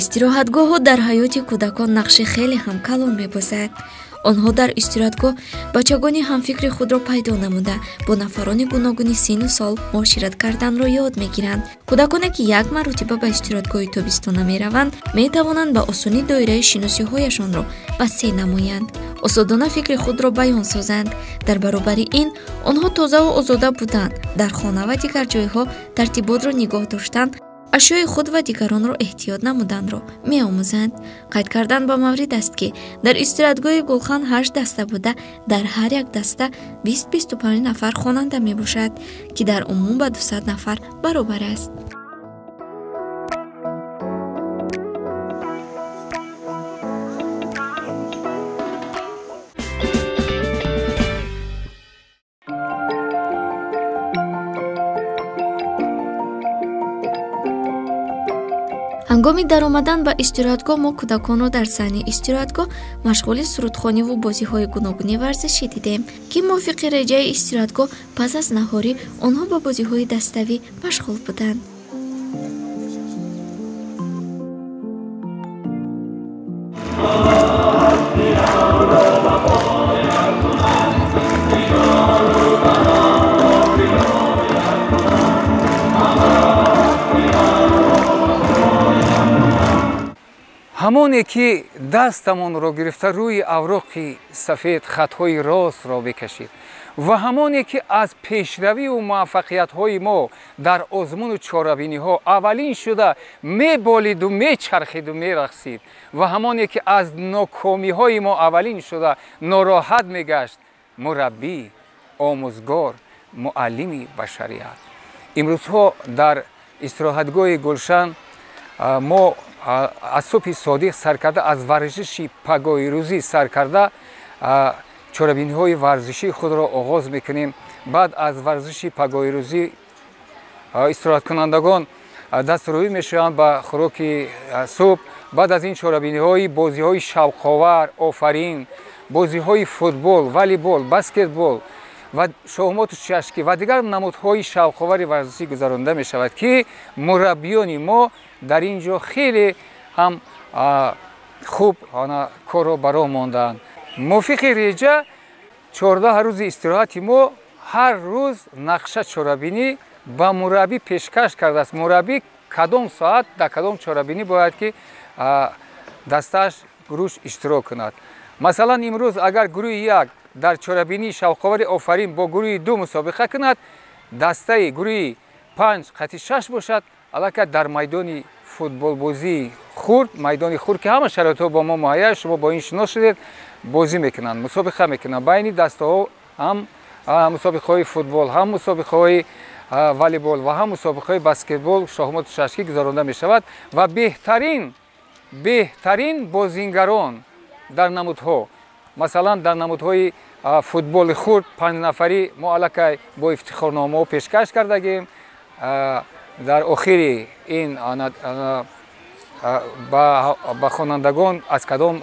Истироҳатгоҳҳо дар ҳаёти кӯдакон нақши хеле ҳам калон мебозад. Онҳо дар истироҳатгоҳ бачагони ҳамфикри худро пайдо намуда, бо нафарони гуногуни сину сол муошират карданро ёд мегиранд. Кӯдаконе, ки як маротиба ба истироҳатгоҳи тобистона мераванд, метавонанд ба осонӣ доираи шиносиҳояшонро васеъ намоянд, осодона фикри худро баён созанд. Дар баробари ин, онҳо тозаву озода буданд, дар хона ва дигар ҷойҳо тартиботро нигоҳ доштан, ашёи худ ва дигаронро эҳтиёт намуданро меомӯзанд. Қайд кардан ба маврид аст, ки дар истироҳатгоҳи Гулхан 8 даста буда, дар ҳар як даста 20-25 нафар хонанда мебошад, ки дар умум ба 200 нафар баробар аст. Ҳангоми даромадан ба истироҳатгоҳ мо кӯдаконро дар саҳни истироҳатгоҳ машғули сурудхониву бозиҳои гуногуни варзишӣ дидем, ки мувофиқи реҷаи истироҳатгоҳ пас аз наҳорӣ онҳо ба бозиҳои даставӣ машғул буданд. Ҳамоне ки дастамонро гирифта рӯи авроқи сафед хатҳои ростро бикашид ва ҳамоне ки аз пешравию муваффақиятҳои мо дар озмуну чорабиниҳо аввалин шуда меболиду мечархиду мерақсид ва ҳамоне ки аз нокомиҳои мо аввалин шуда нороҳат мегашт, мураббӣ, омӯзгор, муаллими башарият. Имрӯзҳо дар истироҳатгоҳи Гулшан мо аз субҳи содиқ сар карда, аз варзиши пагоҳирӯзӣ сар карда чорабиниҳои варзишии худро оғоз мекунем. Баъд аз варзиши пагоҳирӯзӣ истироҳаткунандагон дастрӯӣ мешаванд ба хӯроки субҳ. Баъд аз ин чорабиниҳои бозиҳои шавқовар, офарин, бозиҳои футбол, волейбол, баскетбол ва шоҳмоту чашкӣ ва дигар намудҳои шавқовари варзишӣ гузаронда мешавад, ки мураббиёни мо дар ин ҷо хеле ҳам хуб корро ба роҳ мондаанд. Мувофиқи реҷа 14 рӯзи истироҳати мо ҳар рӯз нақша чорабинӣ ба мураббӣ пешкаш кардааст. Мураббӣ кадом соат дар кадом чорабинӣ бояд ки дастааш гурӯҳ иштирок кунад. Масалан, имрӯз агар гурӯҳи як дар чорабинии шавқовари офарин бо гурӯҳи ду мусобиқа кунад, дастаи гурӯҳи 5 қати 6 бошад, аллакай дар майдони футболбозии хурд, майдони хурд, ки ҳама шароитҳо бо мо муҳайя, шумо бо ин шинос шудед, бозӣ мекунанд, мусобиқа мекунанд. Байни дастаҳо ҳам мусобиқаҳои футбол, ҳам мусобиқаҳои волейбол ва ҳам мусобиқаҳои баскетбол, шоҳмоту шашкӣ гузаронда мешавад ва беҳтарин бозингарон дар намудҳо, масалан дар намудҳои футболи хурд 5 нафарӣ мо аллакай бо ифтихорномаҳо пешкаш кардагем. Дар охири ин ба хонандагон аз кадом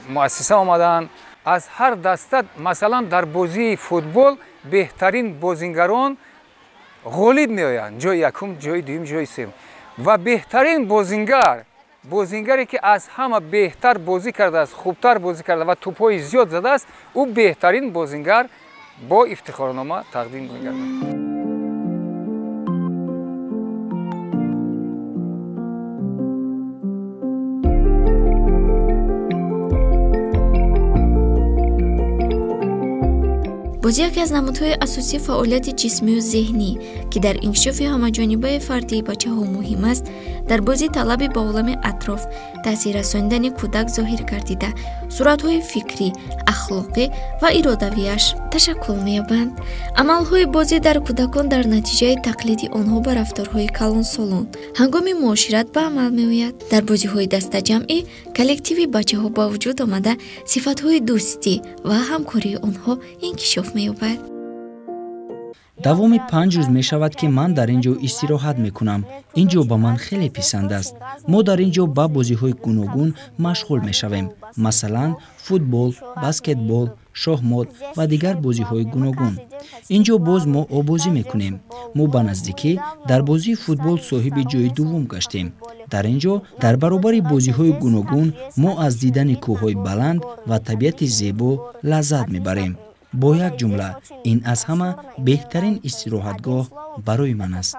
муассиса омадаанд, аз ҳар даста, масалан дар бозии футбол беҳтарин бозингарон ғолиб меоянд, ҷои якум, ҷои дуюм, ҷои сеюм, ва беҳтарин бозингар, бозингаре ки аз ҳама беҳтар бозӣ кардааст, хубтар бозӣ карда ва тӯбҳои зиёд задааст, ӯ беҳтарин бозингар бо ифтихорнома тақдим мегардад. Бозӣ яке аз намудҳои асосии фаъолияти ҷисмию зеҳнӣ, ки дар инкишофи ҳамаҷонибаи фардии бачаҳо муҳим аст. Дар бозӣ талаби ба олами атроф таъсир расонидани кӯдак зоҳир гардида, суратҳои фикрӣ, ахлоқӣ ва иродавиаш ташаккул меёбанд. Амалҳои бозӣ дар кӯдакон дар натиҷаи тақлиди онҳо ба рафторҳои калонсолон ҳангоми муошират ба амал меояд. Дар бозиҳои дастаҷамъӣ коллективи бачаҳо ба вуҷуд омада, сифатҳои дӯстӣ ва ҳамкории онҳо инкишоф меёбад. Давоми 5 рӯз мешавад, ки ман дар ин ҷо истироҳат мекунам. Ин ҷо ба ман хеле писанд аст. Мо дар ин ҷо ба бозиҳои гуногун машғул мешавем, масалан футбол, баскетбол, шоҳмот ва дигар бозиҳои гуногун. Ин ҷо боз мо обозӣ мекунем. Мо ба наздикӣ дар бозии футбол соҳиби ҷои дуввум гаштем. Дар ин ҷо дар баробари бозиҳои гуногун мо аз дидани кӯҳҳои баланд ва табиати зебо лаззат мебарем. Бо як ҷумла, ин аз ҳама беҳтарин истироҳатгоҳ барои ман аст.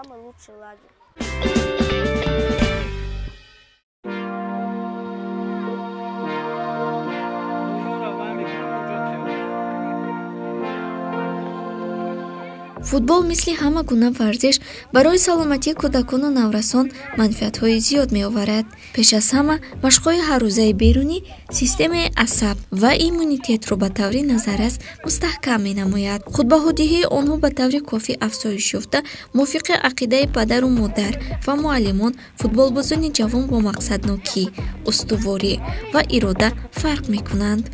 Футбол мисли ҳама гуна варзиш барои саломатии кӯдакону наврасон манфиатҳои зиёд меоварад. Пеш аз ҳама, машқҳои ҳаррӯзаи берунӣ системаи асаб ва иммунитетро ба таври назаррас мустаҳкам менамояд. Худбаҳодиҳии онҳо ба таври кофӣ афзоиш ёфта, мувофиқи ақидаи падару модар ва муаллимон, футболбозони ҷавон бо мақсаднокӣ, устуворӣ ва ирода фарқ мекунанд.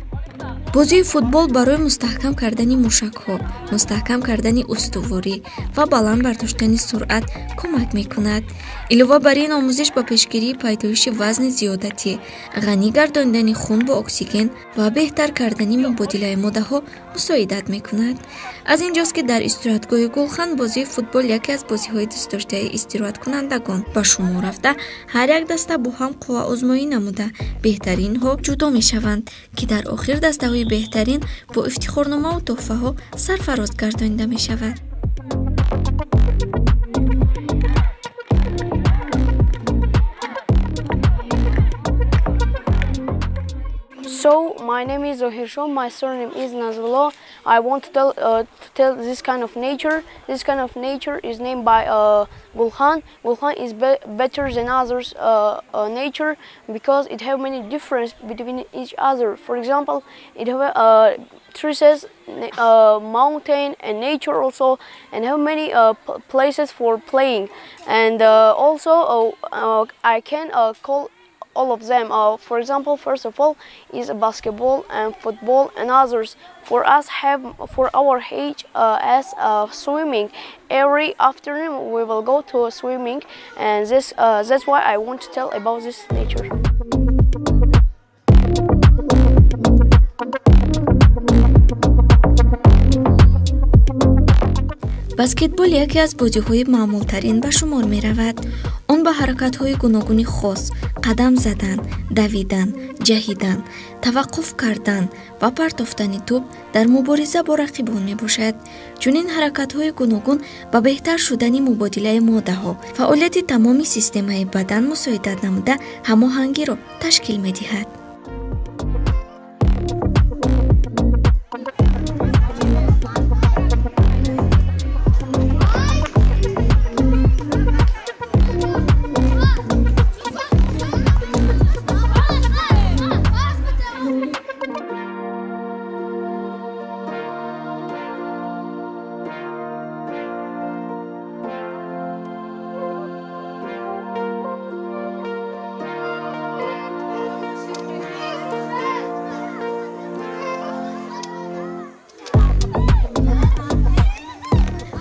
Бозии футбол барои мустаҳкам кардани мушакҳо, мустаҳкам кардани устуворӣ ва баланд бардоштани суръат кӯмак мекунад. Илова бар ин, омӯзиш ба пешгирии пайдоиши вазни зиёдатӣ, ғанӣ гардонидани хун бо оксиген ва беҳтар кардани мубодилаи моддаҳо мусоидат мекунад. Аз ин ҷост, ки дар истироҳатгоҳи Гулхан бозии футбол яке аз бозиҳои дӯстдоштаи истироҳаткунандагон ба шумор рафта, ҳар як даста бо ҳам қувваозмоӣ намуда, беҳтаринҳо ҷудо мешаванд, ки дар охир дастаҳои беҳтарин бо ифтихорномаву тӯҳфаҳо сарфароз гардонида мешавад. So, my name is Zohir. My surname is Nazrullah. I want to tell this kind of nature. This kind of nature is named by Gulkhan. Gulkhan is better than others nature because it have many difference between each other. For example, it have trees, mountain and nature also, and have many places for playing. And also I can call all of them. For example, first of all is basketball and football and others. For us have for our age as swimming. Every afternoon we will go to swimming, and this that's why I want to tell about this nature. Баскетбол яке аз бозиҳои маъмултарин ба шумор меравад. Он ба ҳаракатҳои гуногуни хос, қадам задан, давидан, ҷаҳидан, таваққуф кардан ва партофтани тӯб дар мубориза бо рақибон мебошад. Чунин ҳаракатҳои гуногун ба беҳтар шудани мубодилаи моддаҳо, фаъолияти тамоми системаи бадан мусоидат намуда, ҳамоҳангиро ташкил медиҳад.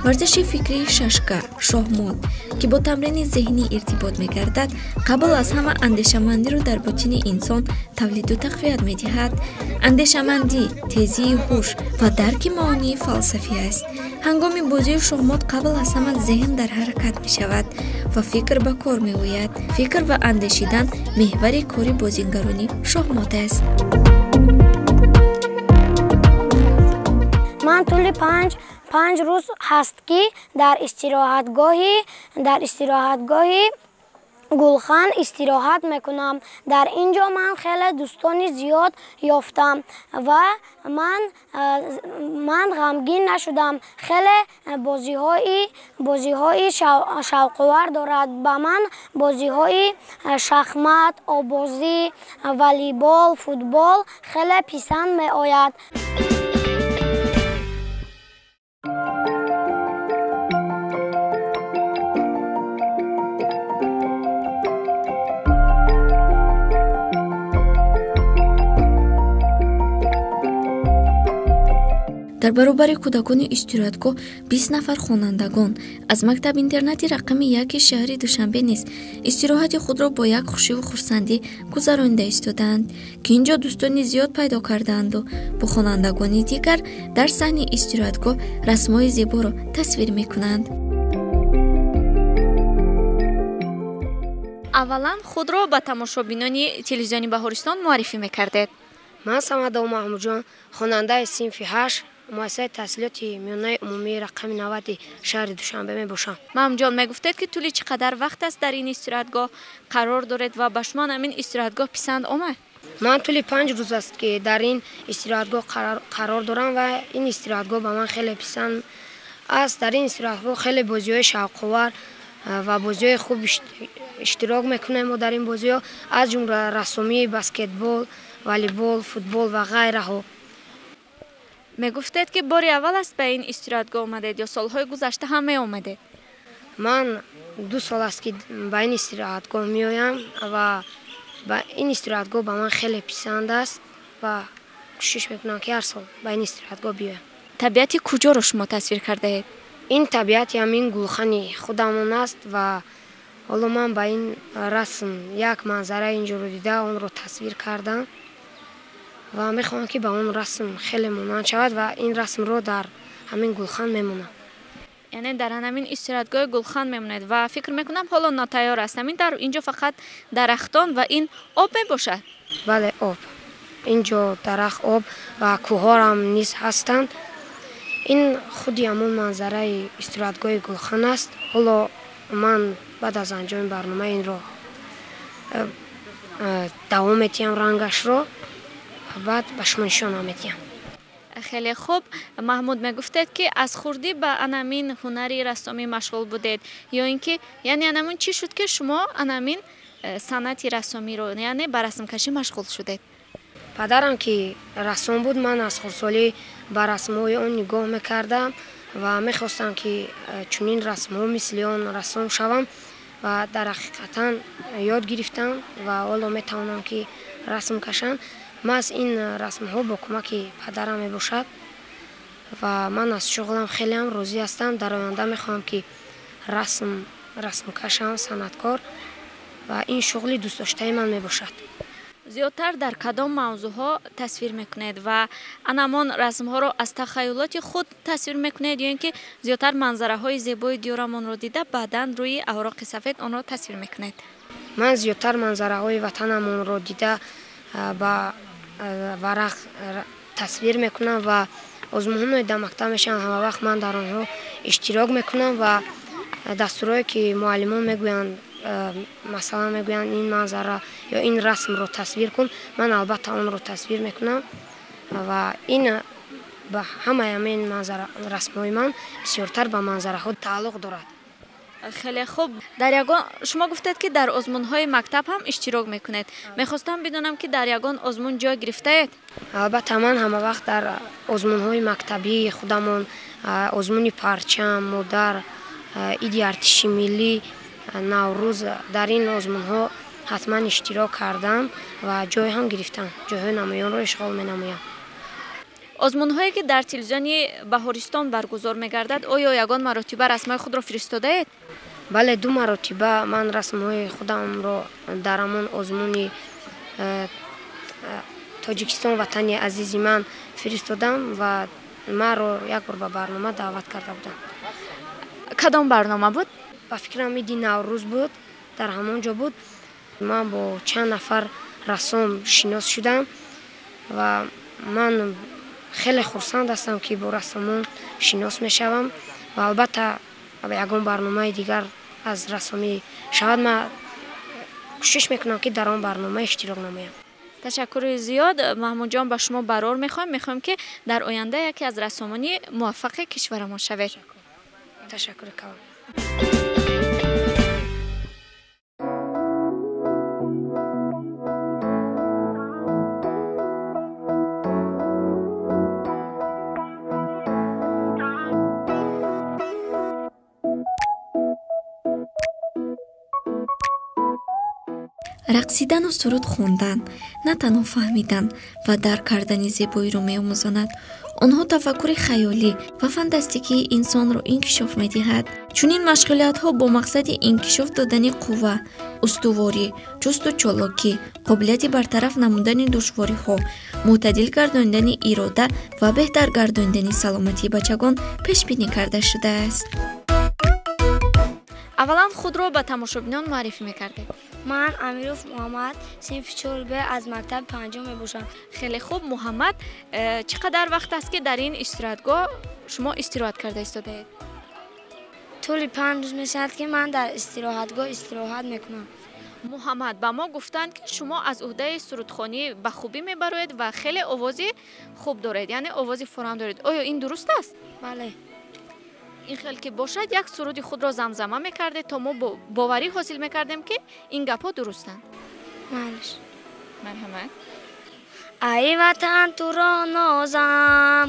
Варзиши фикрии шашка, шоҳмот, ки бо тамрини зеҳнӣ иртибот мегардад, қабл аз ҳама андешамандиро дар ботини инсон тавлиду тақвият медиҳад. Андешамандӣ, тезии ҳуш ва дарки маонии фалсафӣ аст. Ҳангоми бозии шоҳмот қабл аз ҳама зеҳн дар ҳаракат мешавад ва фикр ба кор меояд. Фикр ва андешидан меҳвари кори бозингарони шоҳмот аст. Ман тӯли панҷ рӯз ҳаст, ки дар истироҳатгоҳи Гулхан истироҳат мекунам. Дар ин ҷо ман хеле дӯстони зиёд ёфтам ва ман ғамгин нашудам. Хеле бозиҳои шавқовар дорад. Ба ман бозиҳои шахмат, оббозӣ, волейбол, футбол хеле писанд меояд. Дар баробари кӯдакони истироҳатгоҳ 20 нафар хонандагон аз мактаб-интернати рақами 1 шаҳри Душанбе низ истироҳати худро бо як хушиву хурсандӣ гузаронида истодаанд, ки ин ҷо дӯстони зиёд пайдо кардаанду бо хонандагони дигар дар саҳни истироҳатгоҳ расмҳои зеборо тасвир мекунанд. Аввалан худро ба тамошобинони телевизиони Баҳористон муаррифӣ мекардед. Ман Самадов Маҳмудҷон, хонандаи синфи 8 муассисаи таҳсилоти миёнаи умумии рақами 90 шаҳри Душанбе мебошам. Маҳмудҷон, мегуфтед, ки тӯли чӣ қадар вақт аст дар ин истироҳатгоҳ қарор доред ва ба шумо ҳамин истироҳатгоҳ писанд омад? Ман тӯли 5 рӯз аст, ки дар ин истироҳатгоҳ қарор дорам ва ин истироҳатгоҳ ба ман хеле писанд аст. Дар ин истироҳатгоҳ хеле бозиҳои шавқовар ва бозиҳои хуб иштирок мекунем мо дар ин бозиҳо, аз ҷумла рассомӣ, баскетбол, волейбол, футбол ва ғайраҳо. Мегуфтед, ки бори аввал аст ба ин истироҳатгоҳ омадед ё солҳои гузашта ҳам меомадед? Ман 2 сол аст, ки ба ин истироҳатгоҳ меоям ва ин истироҳатгоҳ ба ман хеле писанд аст ва кӯшиш мекунам, ки ҳар сол ба ин истироҳатгоҳ биёям. Табиати куҷоро шумо тасвир кардаед? Ин табиати ҳамин гулхани худамон аст ва ҳоло ман ба ин расм як манзараи инҷоро дида онро тасвир кардам ва мехоҳам, ки ба он расм хеле монанд шавад ва ин расмро дар ҳамин гулхан мемонам. Яъне дар ҳамин истироҳатгоҳи гулхан мемонед ва фикр мекунам ҳоло нотайёр аст. Ҳамин дар инҷо фақат дарахтон ва ин об мебошад? Бале, об. Инҷо дарахт, об ва кӯҳҳоам низ ҳастанд. Ин худи ҳамон манзараи истироҳатгоҳи гулхан аст. Ҳоло ман баъд аз анҷоми барнома инро давом медиҳам рангашро, баъд ба шумо нишонам медиҳам. Хеле хуб. Маҳмуд, мегуфтед, ки аз хурдӣ ба анамин ҳунари рассомӣ машғул будед ё ин ки яъне анамин чӣ шуд, ки шумо анамин санъати рассомиро, яъне ба расмкашӣ машғул шудед? Падарам ки рассом буд, ман аз хурдсолӣ ба расмҳои он нигоҳ мекардам ва мехостам, ки чунин расмҳо мисли он рассом шавам ва дар ҳақиқатан ёд гирифтам ва ҳоло метавонам, ки расм кашам. Маҳз ин расмҳо бо кӯмаки падарам мебошад ва ман аз шуғлам хелеам розӣ ҳастам. Дар оянда мехоҳам, ки расмкаш шавам, санъаткор, ва ин шуғли дӯстдоштаи ман мебошад. Зиёдтар дар кадом мавзӯъҳо тасвир мекунед ва анамон расмҳоро аз тахайюлоти худ тасвир мекунед ё ин ки зиёдтар манзараҳои зебои диёрамонро дида баъдан рӯи авроқи сафед онро тасвир мекунед? Ман зиёдтар манзараҳои ватанамонро дида ба варақ тасвир мекунам ва озмунҳои дар мактаб мешаванд, ҳама вақт ман дар онҳо иштирок мекунам ва дастурҳое ки муаллимон мегӯянд, масалан мегӯянд ин манзара ё ин расмро тасвир кун, ман албатта онро тасвир мекунам ва ин ба ҳамаи ҳамин манзара расмҳои ман бисёртар ба манзараҳо тааллуқ дорад. Хеле хуб. Дар ягон шумо гуфтед, ки дар озмунҳои мактаб ҳам иштирок мекунед. Мехостам бидонам, ки дар ягон озмун ҷой гирифтаед? Албатта, ман ҳама вақт дар озмунҳои мактабии худамон, озмуни парчам, модар, иди артиши миллӣ, Наврӯз, дар ин озмунҳо ҳатман иштирок кардам ва ҷой ҳам гирифтам, ҷойҳои намоёнро ишғол менамоям. Озмунҳое ки дар телевизиони Баҳористон баргузор мегардад, оё ягон маротиба расмҳои худро фиристодаед? Бале, 2 маротиба ман расмҳои худамро дар ҳамон озмуни Тоҷикистон ватани азизи ман фиристодам ва маро як бор ба барнома даъват карда буданд. Кадом барнома буд? Ба фикрам иди Наврӯз буд, дар ҳамон ҷо буд. Ман бо чанд нафар рассом шинос шудам ва ман хеле хурсанд ҳастам, ки бо рассомон шинос мешавам ва албатта ягон барномаи дигар аз рассомӣ шавад, ман кӯшиш мекунам, ки дар он барнома иштирок намоям. Ташаккури зиёд, Маҳмудҷон, ба шумо барор мехоҳем. Мехоҳем, ки дар оянда яке аз рассомони муваффақи кишварамон шавед. Ташаккури калон. Рақсидану суруд хондан на танҳо фаҳмидан ва дарк кардани зебоиро меомӯзонад, онҳо тафаккури хаёлӣ ва фантастикии инсонро инкишоф медиҳад. Чунин машғулиятҳо бо мақсади инкишоф додани қувва, устуворӣ, ҷусту чолокӣ, қобилияти бартараф намудани душвориҳо, мӯътадил гардонидани ирода ва беҳтар гардонидани саломатии бачагон пешбинӣ карда шудааст. Аввалан худро ба тамошобинон муаррифӣ мекардед. Ман Амиров Муҳаммад, синфи 4Б аз мактаби панҷум мебошам. Хеле хуб, Муҳаммад, чӣ қадар вақт аст, ки дар ин истироҳатгоҳ шумо истироҳат карда истодаед? Тӯли 5 рӯз мешавад, ки ман дар истироҳатгоҳ истироҳат мекунам. Муҳаммад, ба мо гуфтанд, ки шумо аз уҳдаи сурудхонӣ ба хубӣ мебароед ва хеле овози хуб доред, яъне овози форам доред. Оё ин дуруст аст? Бале. Ин хел ки бошад, як суруди худро замзама мекардед, то мо боварӣ ҳосил мекардем, ки ин гапҳо дурустанд. Малиш. Марҳамат. Ай ватан, туро нозам,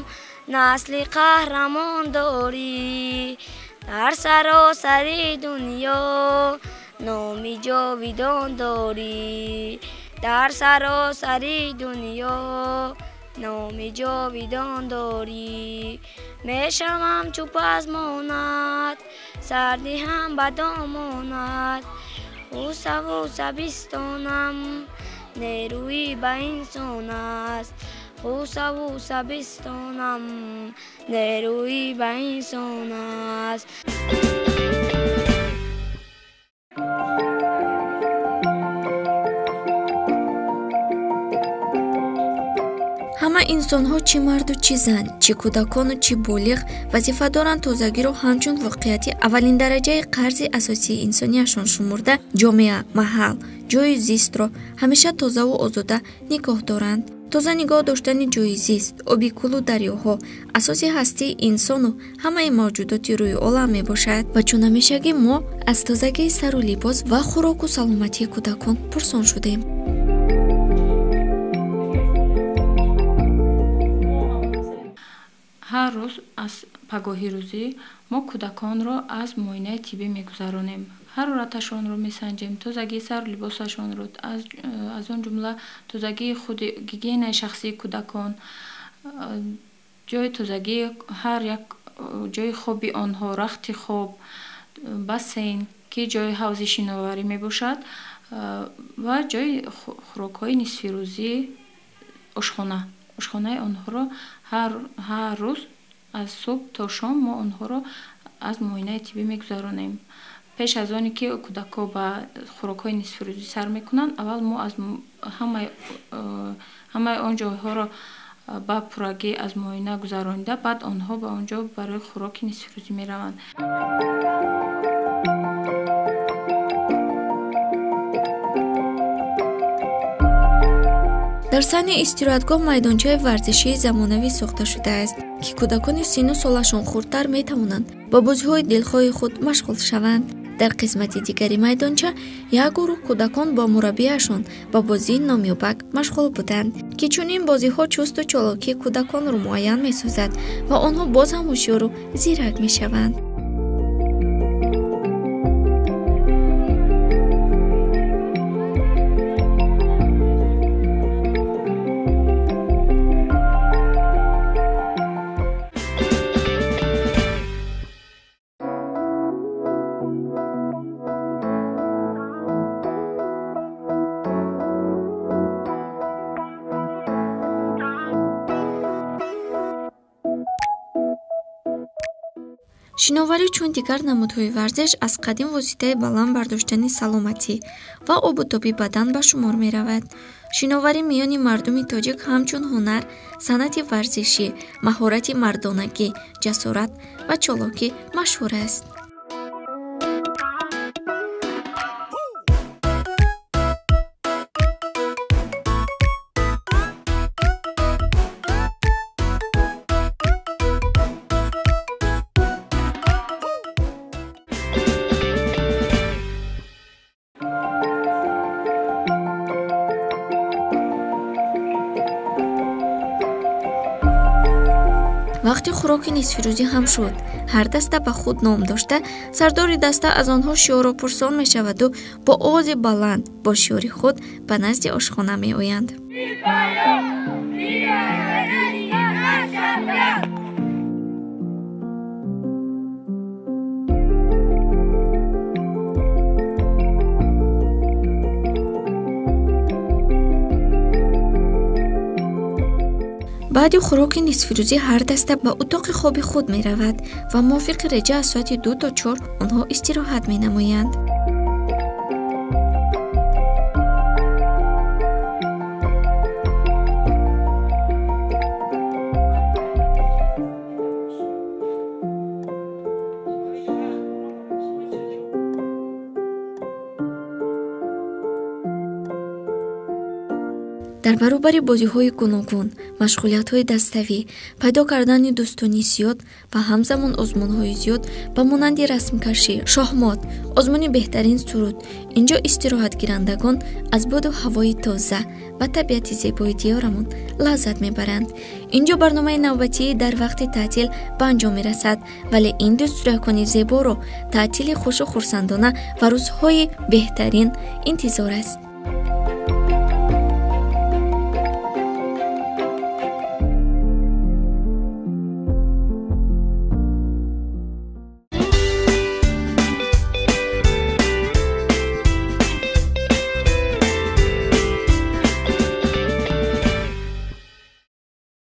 насли қаҳрамон дорӣ, дар саросари дунё номи ҷовидон дорӣ, дар саросари дунё номи ҷовидон дорӣ. Мешавам чу пазмонад, сардӣ ҳам ба домонад, хусаву сабистонам нерӯи ба инсон аст, хусаву сабистонам нерӯи ба инсон аст. Ҳама инсонҳо, чӣ марду чӣ зан, чӣ кӯдакону чӣ болиғ, вазифа доранд тозагиро ҳамчун воқеияти аввалиндараҷаи қарзи асосии инсонияшон шумурда, ҷомеа, маҳал, ҷойи зистро ҳамеша тозаву озода нигоҳ доранд. Тоза нигоҳ доштани ҷойи зист, оби кӯлу дарёҳо асоси ҳастии инсону ҳамаи мавҷудоти рӯи олам мебошад. Ва чун ҳамешагӣ мо аз тозагии сару либос ва хӯроку саломатии кӯдакон пурсон шудем. Ҳар рӯз аз пагоҳи рӯзӣ мо кӯдаконро аз муоинаи тиббӣ мегузаронем. Ҳарораташонро месанҷем, тозагии сару либосашонро, аз он ҷумла тозагии худи гигиенаи шахсии кӯдакон, ҷои тозагии ҳар як ҷои хоби онҳо, рахти хоб, бассейн, ки ҷои ҳавзи шиноварӣ мебошад, ва ҷои хӯрокҳои нисфирӯзӣ, ошхона. Ошхонаи онҳоро ҳар рӯз аз субҳ то шом мо онҳоро аз муоинаи тиббӣ мегузаронем. Пеш аз оне ки кӯдакҳо ба хӯрокҳои нисфирӯзӣ сар мекунанд, аввал мо аз ҳамаи он ҷойҳоро ба пуррагӣ аз муоина гузаронида, баъд онҳо ба он ҷо барои хӯроки нисфирӯзӣ мераванд. Дар саҳни истироҳатгоҳ майдончаи варзишии замонавӣ сохта шудааст, ки кӯдакони синну солашон хурдтар метавонанд ба бозиҳои дилхоҳи худ машғул шаванд. Дар қисмати дигари майдонча як гурӯҳ кӯдакон бо мураббияшон ба бозии номёбак машғул буданд, ки чунин бозиҳо чусту чолокии кӯдаконро муайян месозад ва онҳо боз ҳам ҳушёру зирак мешаванд. Шиноварӣ чун дигар намудҳои варзиш аз қадим воситаи баланд бардоштани саломатӣ ва обутоби бадан ба шумор меравад. Шиноварӣ миёни мардуми тоҷик ҳамчун ҳунар, санъати варзишӣ, маҳорати мардонагӣ, ҷасорат ва чолокӣ машҳур аст. Вақти хӯроки нисфирӯзӣ ҳам шуд. Ҳар даста ба худ ном дошта, сардори даста аз онҳо шиорро пурсон мешаваду бо овози баланд бо шиори худ ба назди ошхона меоянд. Баъди хӯроки нисфирӯзӣ ҳар даста ба утоқи хоби худ меравад ва мувофиқи реҷа аз соати 2 то 4 онҳо истироҳат менамоянд. Дар баробари бозиҳои гуногун, машғулиятҳои даставӣ, пайдо кардани дӯстони зиёд ва ҳамзамон озмунҳои зиёд ба монанди расмкашӣ, шоҳмот, озмуни беҳтарин суруд, инҷо истироҳатгирандагон аз боду ҳавои тоза ва табиати зебои диёрамон лаззат мебаранд. Инҷо барномаи навбатии дар вақти таътил ба анҷом мерасад, вале ин дӯстдоракони зеборо таътили хушу хурсандона ва рӯзҳои беҳтарин интизор аст.